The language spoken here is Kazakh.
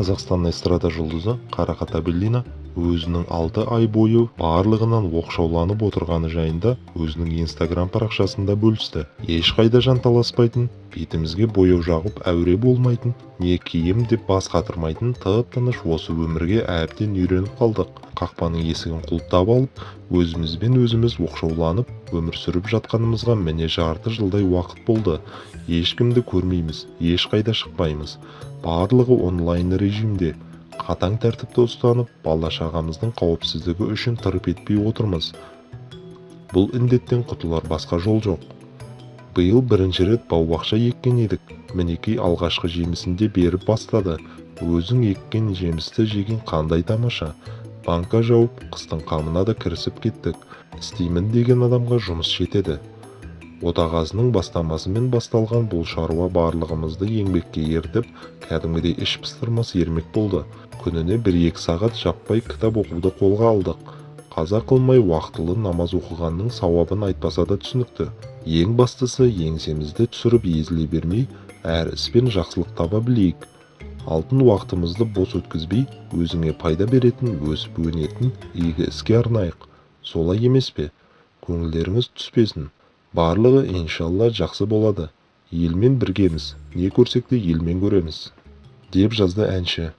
Қазақстан эстрада жұлдызы Қарақат Әбілдина өзінің 6 ай бойы барлығынан оқшауланып отырғаны жайында өзінің Инстаграм парақшасында бөлісті. Ешқайда жанталаспайтын, бетімізге бояу жағып әуре болмайтын, не киім деп бас қатырмайтын тып-тыныш осы өмірге әбден үйреніп қалдық. Қақпаның есігін құлыптап алып, өзімізбен өзіміз оқшауланып өмір сүріп жатқанымызға міне жарты жылдай уақыт болды. Ешкімді көрмейміз, ешқайда шықпаймыз. Барлығы онлайн режимде. Қатаң тәртіпті ұстанып, бала-шағамыздың қауіпсіздігі үшін тырп етпей отырмыз. Бұл індеттен құтылар басқа жол жоқ. Биыл бірінші рет бау-бақша еккен едік. Мінекей, алғашқы жемісін де беріп бастады. Өзің еккен жемісті жеген қандай тамаша. Банка жауып, қыстың қамына да кірісіп кеттік. Істеймін деген адамға жұмыс жетеді. Отағасының бастамасымен басталған бұл шаруа барлығымызды еңбекке ертіп, кәдімгідей іш пыстырмас ермек болды. Күніне 1-2 сағат жаппай кітап оқуды қолға алдық. Қаза қылмай уақытылы намаз оқығанның сауабын айтпаса да түсінікті. Ең бастысы, еңсемізді түсіріп езіле бермей, әр іспен жақсылық таба білейік. Алтын уақытымызды бос өткізбей, өзіңе пайда беретін, өсіп өнетін игі іске арнайық. Солай емес пе? Көңілдеріңіз түспесін. Барлығы иншалла жақсы болады. Елмен біргеміз, не көрсек те елмен көреміз, деп жазды әнші.